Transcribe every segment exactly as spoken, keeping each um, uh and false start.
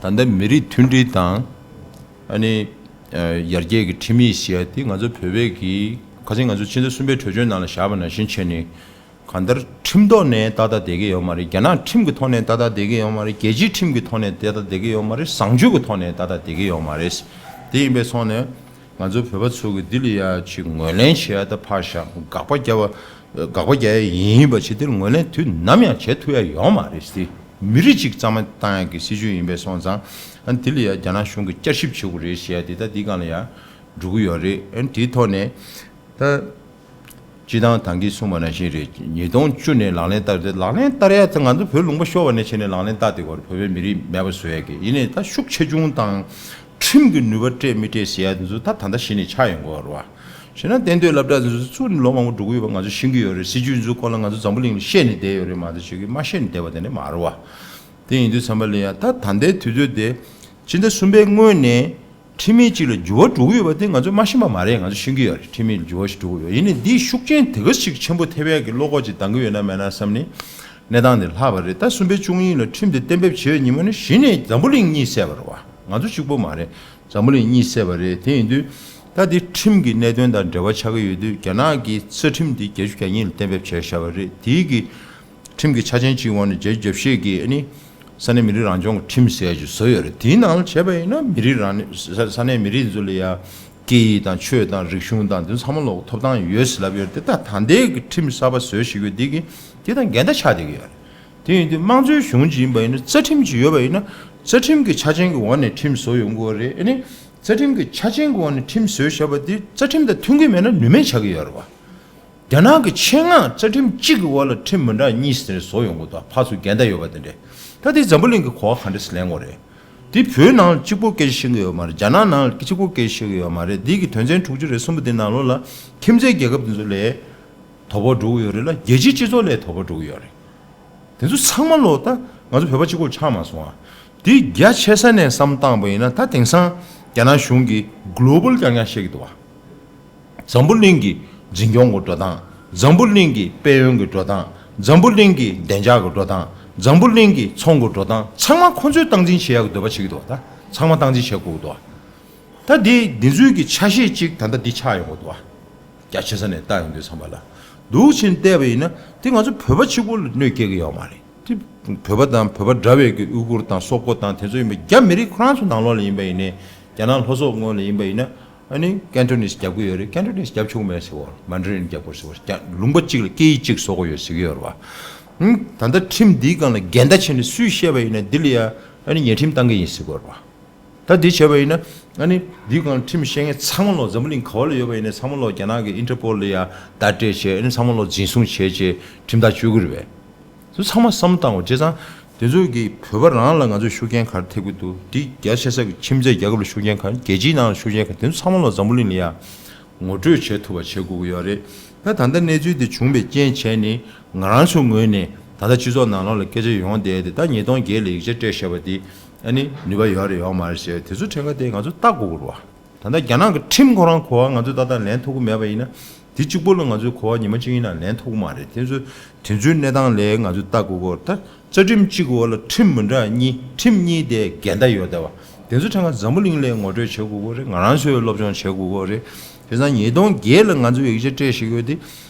ད་ལྟ་མི་རིགས་མཐུན་སྒྲིལ་དང་། ཨ་ནི། ཨ། ཡར་རྒྱས་ཀྱི་ཁྲིམས་ཡིག་ཟེར་ཡ་དེ་ང་ཚོ་བོད་པའི་གི་ཁ་སང་ང་ཚོ་ཕྱི་ཟླ་གསུམ་པའི་གྲོས་ཆོད་ནང་ལ་བཞག་པ་ནང་བཞིན་བྱས་ནས། གང་ལྟར་ཁྲིམས་ཐོག་ནས་ཏག་ཏག་བསྡད་ཀྱི་ཡོད་མ་རེད། རྒྱ་ནག་ཁྲིམས་ཀྱི་ཐོག་ནས་ཏག་ཏག་བསྡད་ཀྱི་ཡོད་མ་རེད། རྒྱལ་སྤྱིའི་ཁྲིམས་ཀྱི་ཐོག་ནས་ཏག་ཏག་བསྡད་ཀྱི་ཡོད་མ་རེད། བཟང་སྤྱོད་ཀྱི་ཐོག་ནས་ཏག་ཏག་བསྡད་ཀྱི་ཡོད་མ་རེད། དེ་ཡིན་པའི་སོང་ནས། ང་ཚོ་བོད་པ་ཚོ་གི་འདི་ལ་ཡ་ཅིག་ངོས་ལེན་བྱེད་ཡ་ད་ཕར་བཞག་དགག་པ་རྒྱག་པ། དགག་པ་རྒྱག་ཡ་ཡིན་པ་ཅིག་དེར་ངོས་ལེན་དུས་ནམ་ཡང་བྱེད་ཐུབ་ཡ་ཡོད་མ་རེད་ཟེར། མི་རིགས་གཅིག་རྩ་མེད་བཏང་ཡ་གི་སྲིད་ཇུས་ཡིན་པས་སོང་ཙང་། ཨ་ནི་དེ་ལ་ཡ་རྒྱ་ནག་གཞུང་གིས་བསྐྱར་ཞིབ་བྱེད་དགོས་རེད་ཟེར་ཡ་དེ་ད་འདི་སྒང་ལ་ཡ་འགྲོ་གི་ཡོད་རེད། ཨ་ནི་དེའི་ཐོག་ནས་ད། སྤྱི་བཏང་ད་གིན་གསུངས་པ་ནང་བཞིན་རེད། ཉིས་སྟོང་བཅུ་ནས་ལག་ལེན་བསྟར་ཏེ། ལག་ལེན་བསྟར་ཡ་དེ་ང་ཚོ་བོད་ལུང་པ་ཤོར་བ་ནས་བྱས་ནས་ལག་ལེན་བསྟར་བསྡད་ཡོད་རེད། བོད་པའི་མི་རིགས་མེད་པ་བཟོ་ཡ་གི། ཡིན་ནའི་ད་ཤུགས་ཆེ་ཆུང་དང་། ཁྲིམས་ཀྱི་ནུས་པ་སྤྲད་མི་སྤྲད་ཟེར་ཡ་དེ་ཚོ་ད་ད་ལྟ་གཞི་ནས་ཆགས་ཡོང་གི་ཡོད་རེད་བ། བྱས་ན་གཏན་སྡོད་སློབ་གྲྭ་དེ་ཚོ་བཙུགས་ནས་ལོ་མང་པོ་འགྲོ་གི་ཡོད་པ་ང་ཚོ་ཤེས་ཀྱི་ཡོད་རེད། སྲིད་ཇུས་ཚོའི་སྐོར་ལ་ང་ཚོ་འཛམ་བུ་གླིང་ལ་བཤད་ནས་བསྡད་ཡོད་རེད་མ་གཏོགས་ཅིག་གིས་མ་བཤད་ནས་བསྡད་པ་དེ་འདྲ་མ་རེད་བ། དེ་ཡིན་དུས་ཙམ་པ་ལ་ཡ་ད་ད་ལྟའི་དུས་ཚོད་དེ། ཕྱི་ཟླ་གསུམ་པའི་སྔོན་ནས་ཁྲིམས་ཡིག་ཅིག་ལ་འགྱུར་བ་འགྲོ་གི་ཡོད་པ་དེ་ང་ཚོས་མ་ཤེས་པ་མ་རེད། ང་ཚོ་ཤེས་ཀྱི་ཡོད་རེད། ཁྲིམས་ཡིག་ལ་འགྱུར་བ་ཞིག་འགྲོ་གི་ཡོད། ཡིན་ནའི་འདིས་ཤུགས་རྐྱེན་དེ་ག་ཞིག་ཆེན་པོ་ཐེབས་ཡག་གི་བློ་ཁོག་ཅིག་འདང་གི་ཡོད་ན་མེད་ན་བསམ་ནས། གནས་སྟངས་དེ་ལྷག་པ་རེད། ད་གསུམ་པའི་བཅུ་གཉིས་ལ་ཁྲིམས་དེ་གཏན་འབེབས་བྱས་ཉིན་མོ་ནས་གཞི་ནས་འཛམ་བུ་གླིང་གཉིད་སད་པ་རེད་བ། ང་ཚོ་གཅིག་པོ་མ་རེད། འཛམ་བུ་གླིང་གཉིད་སད་པ་རེད། དེ་ཡིན་དུས་ད་དེ་ཁྲིམས་ཀྱི་གནད་དོན་དང་འབྲེལ་བ་ཆགས་ཀྱི་ཡོད་དུས། རྒྱ་ནག་གི་རྩ་ཁྲིམས་དེ་བརྒྱད་ཅུ་གྱ་གཉིས་ལ་གཏན་འབེབས་བྱས་བཞག་པ་རེད། དེའི་གི་ཁྲིམས་ཀྱི་ཆ་རྐྱེན་གཅིག་འོག་ནས་བརྒྱད་ཅུ་གྱ་བཞི་གི་ཨ་ནི་ས་གནས་མི་རིགས་རང་སྐྱོང་གི་ཁྲིམས་ཟེར་ཡ་ཅིག་བཟོས་ཡོད་རེད། དེའི་ནང་ལ་བྱས་པ་ཡིན་ན་མི་རིགས་རང་ནས་ས་ས་གནས་མི་རིགས་ཚོ་ལ་ཡ་སྐད་ཡིག་དང་ཆོས་དང་རིག་གཞུང་དང་དེ་ཚང་མ་ལོག་ཐོབ་ཐང་ཡོད་ཟེར་ལབ་ཡོད་རེད། དེ་ད་ད་ལྟའི་གི་ཁྲིམས་གསར་པ་བཟོས་བཞག་ཡོད་འདི་གི་དེ་དང་འགལ་ཟླ་ཆགས་བསྡད་ཀྱི་ཡོད་རེད། དེ་ཡིན་དུས་དམངས་གཙོའི་གཞུང་ཅིག་ཡིན་པ་ཡིན་ན། རྩ་ཁྲིམས་ཅིག་ཡོད་པ་ཡིན་ན། རྩ་ཁྲིམས་ཀྱི་ཆ་རྐྱེན་གྱི་འོག་ནས་ཁྲིམས་བཟོ་ཡོང་དགོས་རེད། ཨ་ནི་རྩ་ཁྲིམས་ཀྱི་ཆ་རྐྱེན་གྱི་འོག་ནས་ཁྲིམས་བཟོས་བཞག་པ་དེ་རྩ་ཁྲིམས་དང་མཐུན་གྱི་མེད་ན་ནུས་མེད་ཆགས་ཀྱི་ཡོད་རེད་བ། རྒྱ་ནག་གི་ཆེད་མངགས་རྩ་ཁྲིམས་གཅིག་གི་འོག་ལ་ཁྲིམས་མི་འདྲ་གཉིས་ཟེར་བཟོ་ཡོང་གི་འདུག་ཕར་ཚུར་འགལ་ཟླ་ཡོད་པ་དེ་འདྲས། ད་དེ་འཛམ་བུ་གླིང་གི་གོ་བ་ག་འདྲས་ལེན་དགོས་རེད། དེ་བོད་ནང་གཅིག་པོ་སྐད་ཆ་བཤད་ཀྱི་ཡོད་མ་རེད། རྒྱ་ནག་ནང་གཅིག་པོ་སྐད་ཆ་བཤད་ཀྱི་ཡོད་མ་རེད། འདི་གི་དོན་ཚན་དྲུག་ཅུ་རེ་གསུམ་པ་དེ་ནང་ལོགས་ལ་ཁྱིམ་མཚེས་རྒྱལ་ཁབ་དེ་ཚོ་ལས་དོ་ཕོག་འགྲོ་གི་ཡོད་རེད་ལ། རྒྱལ་སྤྱིའི་སྤྱི་ཚོགས་ལས་དོ་ཕོག་འགྲོ་གི་ཡོད་རེད། དེ་ཚོ་ཚང་མ་ལོག་ད་ང་ཚོ་བོད་པ་གཅིག་པོ་ཆགས་མ་སོང་ཨ། དེ་རྒྱ་ཆེ་ས་ནས་བསམ་བཏང་པ་ཡིན་ན། ད་དེང་སང་རྒྱ་ནག་གཞུང་གིས་གློ་བལ་རྐྱང་རྐྱང་བཤད་ཀྱི་འདུག་བ། འཛམ་བུ་གླིང་གི་འཛིན་སྐྱོང་གི་འགྲོ་སྟངས། འཛམ་བུ་གླིང་གི་དཔལ་ཡོན་གྱི་འགྲོ་སྟངས། འཛམ་བུ་གླིང་གི་བདེ་འཇགས་ཀྱི་འགྲོ་སྟངས། འཛམ་བུ་གླིང་གི་ཚོང་གི་འགྲོ་སྟངས་ཚང་མ་ཁོ་ཚོས་སྟངས་འཛིན་བྱེད་ཡག་གི་འདོད་པ་བྱེད་ཀྱི་འདུག་བ། ད་ཚང་མ་སྟངས་འཛིན་བྱེད་དགོས་ཀྱི་འདུག་བ། ད་འདི་འདི་ཚོའི་གི་ཆ་ཤས་གཅིག་ད་ལྟ་འདི་ཆགས་ཡོང་གི་འདུག་བ། རྒྱ་ཆེ་ས་ནས་བལྟ་ཡོང་དུས་ཙམ་པ་ལ། འདུག་ཕྱིན་བལྟས་པ་ཡིན་ན་དེ་ང་ཚོ་བོད་པ་གཅིག་པོ་ལ་གནོད་སྐྱེལ་གི་ཡོད་མ་རེད། དེ་བོད་པ་དང་། བོད་པ་འདྲ་བའི་གི་ཨུ་གུར་དང་སོག་པོ་དང་དེ་ཚོ་ཡིན་པ། རྒྱ་མི་རིགས་ཁོ་རང་ཚོ་ནང་ལོགས་ལ་ཡིན་པ་ཡིན་ནའི། རྒྱ་ནག་ལྷོ་སོག་ངོས་ལ་ཡིན་པ་ཡིན་ན། ཨ་ནི་ཀན་ཊོ་ནིས་རྒྱབ་གི་ཡོད་རེད། ཀན་ཊོ་ནིས་རྒྱབ་ཆོག་གི་མེད་ཟེར་བ། མན་ཌ་རིན་རྒྱབ་དགོས་ཟེར་བ། རྒྱ་ལུང་པ་གཅིག་ལ་སྐད་ཡིག་གཅིག་བཟོ་དགོས་ཡོད་ཟེར་གི་ཡོད་རེད་བ། ཧུམ། ད་ལྟ་ཁྲིམས་འདིའི་སྒང་ལ་འགལ་ཟླ་བྱས་ནས་སུས་བཤད་པ་ཡིན་ན་འདི་ལ་ཡ་ཨ་ནི་ཉེས་ཁྲིམས་བཏང་གི་ཡིན་ཟེར་གི་ཡོད་རེད་བ། ད་འདི་བྱས་པ་ཡིན་ན། ཨ་ནི་འདིའི་སྒང་ཁྲིམས་བཤད་མཁན་ཚང་མ་ལོག་འཛམ་བུ་གླིང་ག་བ་ལ་ཡོད་པ་ཡིན་ནའི་ཚང་མ་ལོག་རྒྱ་ནག་གི་ཨིན་ཊར་པོལ་ལ་ཡ་བརྡ་སྤྲད་བྱས། ཨ་ནི་ཚང་མ་ལོག་འཛིན་བཟུང་བྱས་བྱས་ཁྲིམས་ཐག་གཅོད་ཀྱི་རེད་པས། ཚོ་ཚང་མ་བསམ་བློ་བཏང་དགོས། བྱས་ཙང་དེ་ཚོ་གིས་བོད་པ་རང་ལ་ང་ཚོས་ཤུགས་རྐྱེན་ག་རེ་ཐེབས་ཀྱི་འདུག་འདི་རྒྱ་ཆེ་ས་གི་ཁྱིམ་མཚེས་རྒྱལ་ཁབ་ལ་ཤུགས་རྐྱེན་ག་རེ། རྒྱལ་སྤྱིའི་ནང་ལ་ཤུགས་རྐྱེན་ག་རེ། དེ་ཚོ་ཚང་མ་ལོག་འཛམ་བུ་གླིང་ལ་ཡ་ངོ་སྤྲོད་བྱེད་ཐུབ་པ་བྱེད་དགོས་ཀྱི་ཡོད་རེད། ད་ད་ལྟ་གནས་ཚུལ་འདི་བྱུང་བའི་རྐྱེན་བྱས་ནས། ང་རང་ཚོའི་ངོས་ནས་ད་ལྟ་སྤྱི་ཚོགས་ནང་ལོགས་ལ་སྐད་ཆ་ཡོང་བསྡད་དེ། ད་ཉིས་སྟོང་བརྒྱད་ལ་ཡིག་ཆ་སྤྲད་བཞག་པ་འདི་ཨ་ནི་ནུས་པ་ཡོད་རེད་ཡོད་མ་རེད་ཟེར། དེ་ཚོ་ཕྲན་ཁ་དེ་ང་ཚོ་བལྟ་དགོས་ཀྱི་རེད་བ། ད་ལྟ་རྒྱ་ནག་གི་ཁྲིམས་ཁོ་རང་གོ་བ་ང་ཚོས་ཏག་ཏག་ལེན་ཐུབ་ཀྱི་མེད་པ་ཡིན་ན། དེ་གཅིག་པོ་ལ་ང་ཚོས་གོ་བ་ཉི་མ་གཅིག་ཡིན་ན་ལེན་ཐུབ་ཀྱི་མ་རེད། དེ་ཚོ་དེ་ཚོའི་གནས་སྟངས་ལ་ང་ཚོས་བལྟ་དགོས་ཀྱི་རེད། ད་རྩ་ཁྲིམས་གཅིག་གི་འོག་ལ་ཁྲིམས་མི་འདྲ་གཉིས། ཁྲིམས་གཉིས་དེ་འགལ་ཟླ་ཡོད་བསྡད་པ། དེ་ཚོ་ཕྲན་ཁ་འཛམ་བུ་གླིང་ལ་ངོ་སྤྲོད་བྱེད་དགོས་ཀྱི་རེད། ང་རང་ཚོས་སློབ་སྦྱོང་བྱེད་དགོས་ཀྱི་རེད། བྱས་ཙང་ཉིས་སྟོང་བརྒྱད་ལ་ང་ཚོས་ཡིག་ཆ་སྤྲད་བཞག་ཡོད་དེ།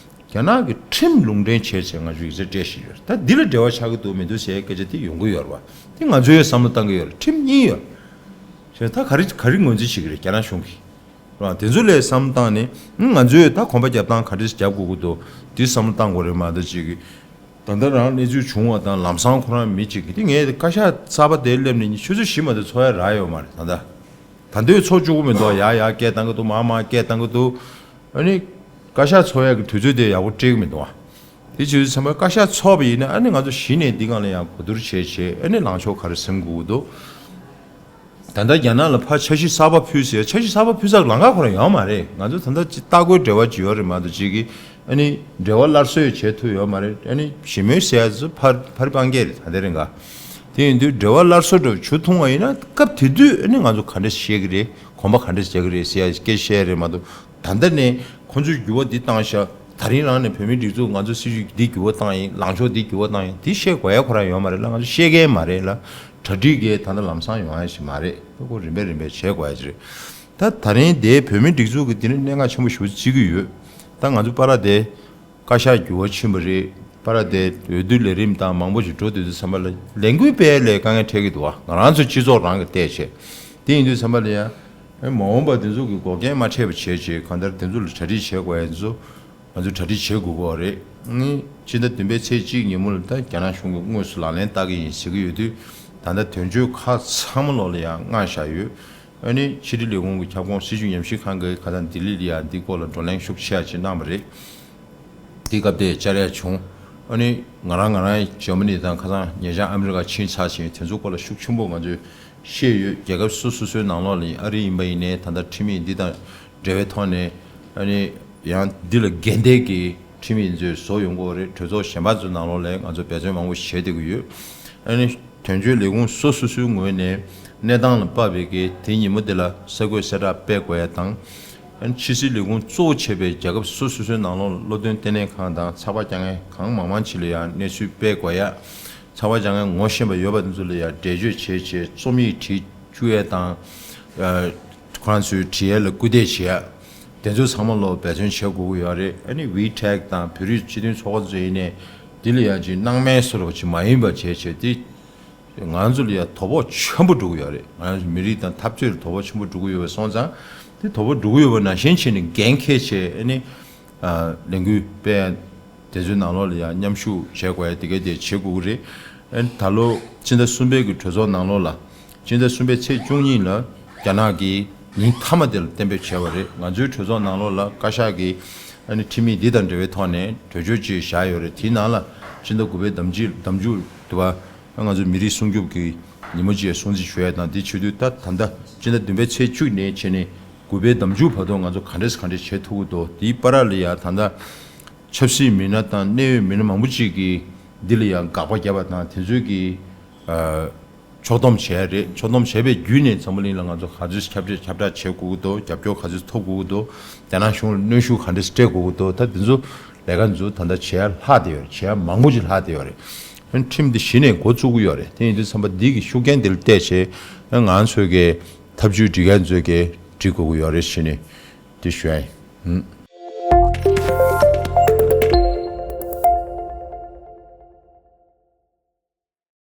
རྒྱ་ནག་གི་ཁྲིམས་ལུང་འདྲེན་བྱས་བྱས་ང་ཚོས་ཡིག་ཆ་སྤྲད་བཞག་ཡོད་རེད། ད་འདི་ལ་འབྲེལ་བ་ཆགས་ཀྱི་འདུག་མི་འདུག་ཟེར་སྐད་ཆ་དེ་ཡོང་གི་ཡོད་རེད་བ། དེ་ང་ཚོས་བསམ་བློ་བཏང་གི་ཡོད་རེད། ཁྲིམས་གཉིས་ཡོད་རེད། བྱས་ད་ག་རེ་ག་རེ་ངོས་འཛིན་བྱེད་ཀྱི་རེད་རྒྱ་ནག་གཞུང་གིས། རང་དེ་ཚོ་ལ་བསམ་བཏང་ནས། ང་ཚོས་ད་གོམ་པ་རྒྱབ་སྟངས་ག་འདྲས་རྒྱབ་དགོས་ཀྱི་འདུག་འདི་བསམ་བློ་བཏང་དགོས་རེད་མ་གཏོགས་ཅིག་གིས། ད་ལྟ་རང་གནས་ཚུལ་བྱུང་བ་དང་ལམ་སང་ཁོ་རང་མི་གཅིག་གིས་དེ་ངས་བཀའ་ཤག་གསར་པ་དེ་སླེབས་ནས་ཆུ་ཚོད་བཞི་མ་གཏོགས་འཚོགས་ཡ་རག་ཡོད་མ་རེད། ད་ལྟ་ད་འདོད་འཚོགས་བཅུག་གི་མི་འདུག་ཡ་ཡ་སྐད་བཏང་གི་འདུག་མ་མ་སྐད་བཏང་གི་འདུག་ཨ་ནི་བཀའ་ཤག་འཚོགས་ཡ་གི་དུས་ཚོད་དེ་ཡག་པོ་སྤྲད་གི་མི་འདུག་ཨ། དེ་བྱས་ཙང་བཀའ་ཤག་འཚོགས་པ་ཡིན་ན་ཨ་ནི་ང་ཚོ་གཞི་ནས་འདི་སྒང་ལ་ཡང་གོ་བསྡུར་བྱས་བྱས་ཨ་ནི་ལངས་ཕྱོགས་ག་རེ་ཟིན་དགོས་ཀྱི་འདུག་ད་ལྟ་རྒྱ་ནག་ལ་ཕར་འཆར་གཞི་གསར་པ་ཕུལ་ཟེར། འཆར་གཞི་གསར་པ་ཕུལ་སར་ལམ་ཁ་ཁོ་རང་ཡོད་མ་རེད། ང་ཚོ་ད་ལྟ་ཅིག་ལྟ་སྐོར་འབྲེལ་བ་ཅིག་ཡོད་རེད་མ་གཏོགས་ཅིག་གིས་ཨ་ནི་འབྲེལ་བ་སླར་གསོ་བྱེད་ཐུབ་ཡོད་མ་རེད། ཨ་ནི་ཞི་མོལ་ཟེར་ཡ་ཚོ་ཕར་ཕར་སྤང་གི་རེད། ད་ལྟའི་རིང་ག་དེ་ཡིན་དུས་འབྲེལ་བ་སླར་གསོ་འདྲ་བོ་བྱུང་ཐུབ་པ་ཡིན་ན་སྐབས་དེ་དུས་ཨ་ནི་ང་ཚོ་ག་འདྲ་བཤད་ཀྱི་རེད། གོམ་པ་ག་འདྲ་རྒྱག་གི་རེད་ཟེར་ཡ་སྐད་བཤད་རེད་མ་གཏོགས། ད་ལྟ་ནས་ཁོང་ཚོས་འགྱུར་བ་འདི་བཏང་ཤག་ད་རིང་རང་ནས་བོད་མིའི་སྒྲིག་འཛུགས་ང་ཚོ་སྲིད་ཇུས་འདི་འགྱུར་བ་བཏང་ཡིན། ལངས་ཕྱོགས་འདི་འགྱུར་བ་བཏང་ཡིན། འདི་བཤད་དགོས་ཡ་ཁོ་རང་ཡོད་མ་རེད་ལ། ང་ཚོ་བཤད་མཁན་མ་རེད་ལ། གྲ་སྒྲིག་གི་ད་ལྟ་ལམ་སང་ཡོང་ཡ་ཞིག་མ་རེད། ཁོ་རིམ་པས་རིམ་པས་བྱེད་དགོས་ཡ་ཅིག་རེད། ད་ད་རིང་དེའི་བོད་མིའི་སྒྲིག་འཛུགས་ཀྱི་དེ་ནི་གནད་འགག་ཆེན་པོ་ཞེ་པོ་ཅིག་བརྩི་གི་ཡོད། ད་ང་ཚོ་པ་ར་དེ་བཀའ་ཤག་འགྱུར་བ་ཕྱིན་པ་རེད། པ་ར་དེ་འོས་བསྡུ་ལས་རིམ་དང་མང་པོ་ཞིག་འགྲོ་སྡོད་དུས་ཙམ་པ་ལ་ལས་འགུལ་སྤེལ་ལས་དཀའ་ངལ་འཕྲད་ཀྱི་འདུག་བ། ང་རང་ཚོ་སྤྱི་ཚོགས་རང་གི་བལྟས་བྱས། དེ་ཡིན་དུས་ཙམ་པ་ལ་ཡང་མ་འོངས་པ་དེ་ཚོ་གི་འགོག་རྐྱེན་མ་འཕྲད་པ་བྱས་བྱས་གང་ལྟར་དེ་ཚོ་ལ་གྲ་སྒྲིག་བྱེད་དགོས་ཡ་དེ་ཚོ། ང་ཚོས་གྲ་སྒྲིག་བྱེད་དགོས་ཀྱི་རེད། ནི་ཕྱི་ཟླ་བདུན་པའི་ཚེས་གཅིག་ཉིན་མོ་ལ་ད་རྒྱ་ནག་གཞུང་གིས་དངོས་སུ་ལག་ལེན་བསྟར་གྱི་ཡིན་ཟེར་གྱི་ཡོད་དུས། ད་ལྟ་དོན་གཅོད་ཁག་ཚང་མ་ལོག་ལ་ཡང་མངགས་བཞག་ཡོད། ཨ་ནི་ཕྱི་དྲིལ་ལས་ཁུངས་ཀྱི་ཁྱབ་ཁོངས་སྲིད་བྱུས་ཉམས་ཞིབ་ཁང་གིས་ཁ་སང་ལྡི་ལི་ལ་ཡང་འདི་སྐོར་ལ་བགྲོ་གླེང་ཤུགས་ཆེ་བ་ཅིག་གནང་བ་རེད། དེའི་སྐབས་དེ་བཅར་ཡ་བྱུང་། ཨ་ནི་ང་རང་ང་རང་འཇར་མ་ནི་དང་ཁ་སང་ཉེ་ཆར་ཨ་མི་རི་ཀ་ཕྱིན་ཚར་ཞིང་དེ་ཚོའི་སྐོར་ལ་ཤུགས་ཆེན་པོ་ང་ཚོས་ཤེས་ཡོད། རྒྱལ་ཁབ་སོ་སོ་སོའི་ནང་ལོགས་ལ་ཡིན། ཨ་རི་ཡིན་པ་ཡིན་ནའི་ད་ལྟ་ཁྲིམས་ཡིག་འདི་དང་འབྲེལ་བའི་ཐོག་ནས། ཨ་ནི་ཡང་འདི་ལ་འགལ་ཟླའི་གི་ཁྲིམས་ཡིག་ཚོས་བཟོ་ཡོང་གི་ཡོད་རེད། གྲོས་ཚོགས་གཞན་པ་ཚོའི་ནང་ལོགས་ལ་ང་ཚོ་འབད་བརྩོན་མང་པོ་བྱེད་བསྡད་ཀྱི་ཡོད། ཨ་ནི་དོན་གཅོད་ལས་ཁུངས་སོ་སོ་སོའི་ངོས་ནས་གནས་སྟངས་ལ་དཔག་པའི་གི་དེ་ཉིན་མོ་དེ་ལ་གསར་འགོད་གསལ་བསྒྲགས་སྤེལ་དགོས་ཡ་དང་། ཕྱི་སྲིད་ལས་ཁུངས་གཙོ་བོ་བྱས་པའི་རྒྱལ་ཁབ་སོ་སོ་སོའི་ནང་ལོགས་ལ་བློ་འདོན་ལྟེ་གནས་ཁང་དང་ཚགས་པར་རྒྱག་མཁན་གང་མང་མང་ཅིག་ལ་ཡང་གནས་ཚུལ་སྤེལ་དགོས་ཡ། ཚགས་པར་རྒྱག་མཁན་ངོ་ཤེས་པ་ཡོད་པ་དེ་ཚོ་ལ་ཡང་འགྲེལ་བརྗོད་བྱས་བྱས་རྩོམ་ཡིག་བྲིས་བཅུག་ཡས་དང་། ཁོ་རང་ཚོའི་བྲིས་ཡས་ལ་སྐུལ་འདེད་བྱེད་ཡ། དེ་ཚོ་ཚང་མ་ལོ་འབད་བརྩོན་བྱེད་དགོས་ཀྱི་ཡོད་རེད། ཨ་ནི་ཝི་ཊེག་དང་བོད་རིགས་སྤྱི་མཐུན་ཚོགས་པ་ཚོ་ཡིན་ནའི་འདི་ལ་ཡང་ཅིག་སྣང་མེད་བཟོ་འདྲ་ཅིག་མ་ཡིན་པ་བྱས་བྱས་དེ། ང་ཚོ་ལ་ཡང་དོ་ཕོག་ཆེན་པོ་འགྲོ་གི་ཡོད་རེད། ང་ཚོ་མི་རིགས་དང་འཐབ་རྩོད་ལ་དོ་ཕོག་ཆེན་པོ་འགྲོ་གི་ཡོད་པ་སོང་ཙང་། དེ་དོ་ཕོག་འགྲོ་གི་ཡོད་པ་ནང་བཞིན་བྱས་ནས་འགན་འཁྱེར་བྱས། ཨ་ནི་ལས་འགུལ་སྤེལ་ཡ་དེ་ཚོའི་ནང་ལོགས་ལ་ཡང་མཉམ་ཞུགས་བྱེད་དགོས་ཡ་དེ་ག་དེ་བྱེད་དགོས་ཀྱི་རེད། ཨ་ནི་ད་ལོ་ཕྱི་ཟླ་གསུམ་པའི་གི་གྲོས་ཚོགས་ནང་ལོགས་ལ། ཕྱི་ཟླ་གསུམ་པའི་ཚེས་བཅུ་གཉིས་ལ་རྒྱ་ནག་གིས་ཉིན་མཐའ་མ་དེ་ལ་གཏན་འབེབས་བྱས་པ་རེད། ང་ཚོའི་གྲོས་ཚོགས་ནང་ལོགས་ལ་བཀའ་ཤག་གིས་ཨ་ནི་ཁྲིམས་ཡིག་འདི་དང་འབྲེལ་བའི་ཐོག་ནས་གྲོས་ཆོད་ཅིག་བཞག་ཡོད་རེད། དེའི་ནང་ལ་ཕྱི་ཟླ་དགུ་པའི་ཟླ་མཇུག་ཟླ་མཇུག་དུ་བ་ང་ཚོ་མི་རིགས་སྲུང་སྐྱོབ་ཀྱི་ཉིན་མོ་ཅིག་སྲུང་བརྩི་ཞུ་ཡ་དང་། འདི་བྱེད་དུས་ད་ད་ལྟ་ཕྱི་ཟླ་བདུན་པའི་ཚེས་བཅུ་ནས་བྱས་ནས་དགུ་པའི་ཟླ་མཇུག་བར་དུ་ང་ཚོ་ག་འདྲས་ག་འདྲས་བྱེད་ཐུབ་ཀྱི་འདུག་དེའི་བར་ལ་ཡ་ད་ལྟ་ཆབ་སྲིད་མི་སྣ་དང་གནད་ཡོད་མི་སྣ་མང་པོ་ཅིག་གིས་འདི་ལ་ཡ་དགག་པ་བརྒྱབ་པ་དང་། དེ་ཚོས་ཀྱིས་ཕྱོགས་བསྡོམས་བྱས་རེད། ཕྱོགས་བསྡོམས་བྱས་པའི་བརྒྱུད་ནས་འཛམ་བུ་གླིང་ལ་ང་ཚོ་ག་ཚོད་ཁྱབ་བསྒྲགས་ཁྱབ་བསྒྲགས་བྱེད་དགོས་ཀྱི་འདུག་རྒྱབ་སྐྱོར་ག་ཚོད་ཐོབ་དགོས་ཀྱི་འདུག་རྒྱ་ནག་གཞུང་ལ་གནོན་ཤུགས་ག་འདྲས་སྤྲད་དགོས་ཀྱི་འདུག་ད་དེ་ཚོ་ལས་ཀ་ཚོ་ད་ལྟ་བྱེད་ཡ་ལྷག་བསྡད་ཡོད་རེད། བྱེད་ཡ་མང་པོ་ཅིག་ལྷག་བསྡད་ཡོད་རེད། ཁྲིམས་འདི་གཞི་ནས་འགོ་བཙུགས་ཀྱི་ཡོད་རེད། དེ་ཡིན་དུས་ཙམ་པ་འདི་གི་ཤུགས་རྐྱེན་འདི་ལ་བལྟས་བྱས་ང་ཚོས་ཀྱི་ཐབས་ཇུས་སྒྲིག་མཁན་ཚོས་ཀྱི་སྒྲིག་དགོས་ཀྱི་ཡོད་རེད་ཞེས་ནས་འདི་ཞུ་ཡ་ཡིན།